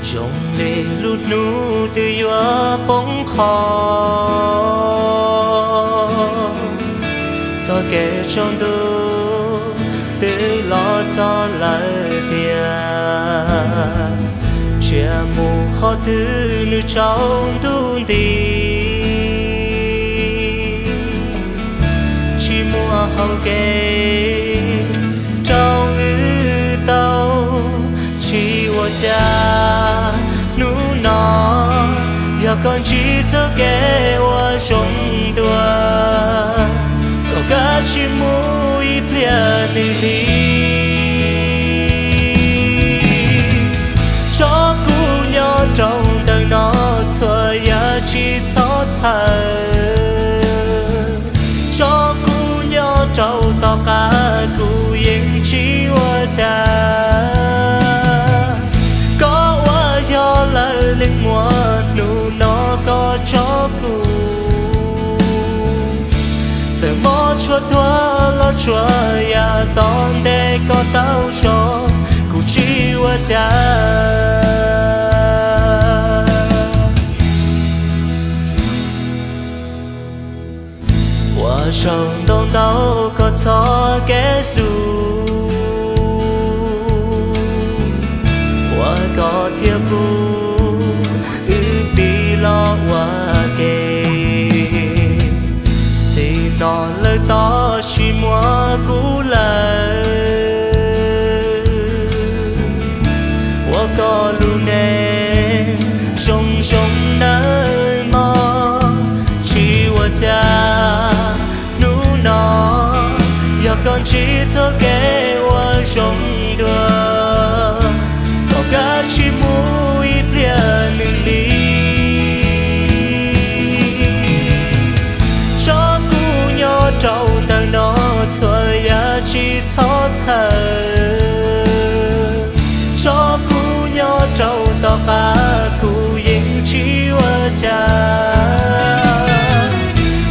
Zoo li lub hnub twb yuav poob qho, txoj kev tsaus ntuj twb los txog lawm tiag. Tsiaj mus qhov twg nws tsaus ntuj nti, tsis muaj hau kev rau wb tau. Tsis ua cas, hnub no yog koj ntsib txoj kev uas zoo dua, kom kav tsij mus ib pliag nws lig. Tso kuv nyob rau ntawm no, txhua yam tsis txhob txhawj. Tso kuv nyob rau tom qab, kuv yeej tsis ua cas. Koj uas yog lawv leej muam, hnub no koj tso kuv. Txawm mob tshua tuag los tsuas yam tom ntej koj tau zoo, kuv tsis ua cas. Ua tsaug ntau ntau koj txoj kev hlub, uas koj thiaj pub wb pib los ua ke. Txij no lawm tos tsis muaj kuv lawm, ua koj lub neej zoo zoo nawb mog. Tsis ua cas, hnub no yog koj ntsib txoj kev uas zoo dua, kom kav tsij mus ib pliag nws lig. Tso kuv nyob rau ntawm no, txhua yam tsis txhob txhawj. Tso kuv nyob rau tom qab, kuv yeej tsis ua cas.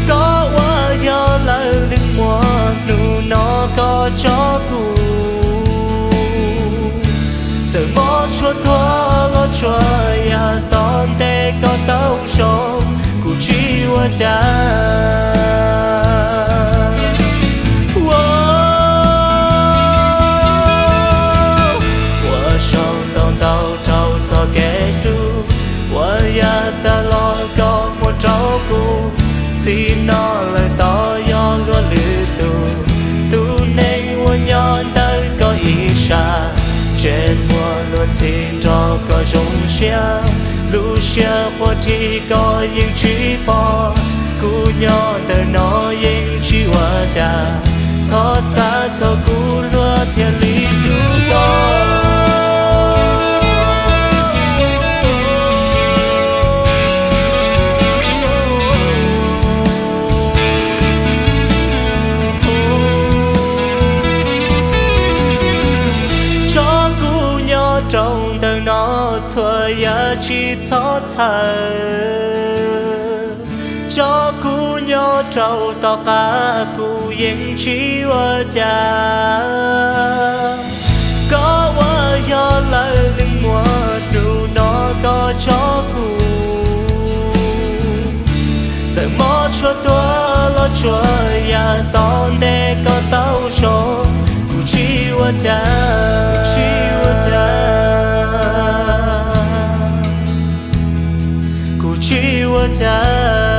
Koj uas yog lawv leej muam, hnub no koj tso kuv. Txawm mob tshua tuag los tsuas yam tom ntej koj tau zoo, kuv tsis ua cas. Ua, ua tsaug ntau ntau rau txoj kev hlub, uas yav tas los koj muab rau kuv. Txij no lawm tos yog luag lwm tus, tus neeg uas nyob ntawm koj ib sab, ntsej muag luag ntxhi nrog koj zoo siab, lub siab quaj ris koj yeej tsis pom. Kuv nyob ntawm no yeej tsis ua cas, txhob xav txog kuv luag thiaj li hlub koj. Tso kuv nyob rau ntawm no, txhua yam tsis txhob txhawj. Tso kuv nyob rau tom qab, kuv yeej tsis ua cas. Koj uas yog lawv leej muam, hnub no koj tso kuv. Txawm mob tshua tuag los tsuas yam tom ntej koj tau zoo, kuv tsis ua cas, tsis ua cas, kuv tsis ua cas.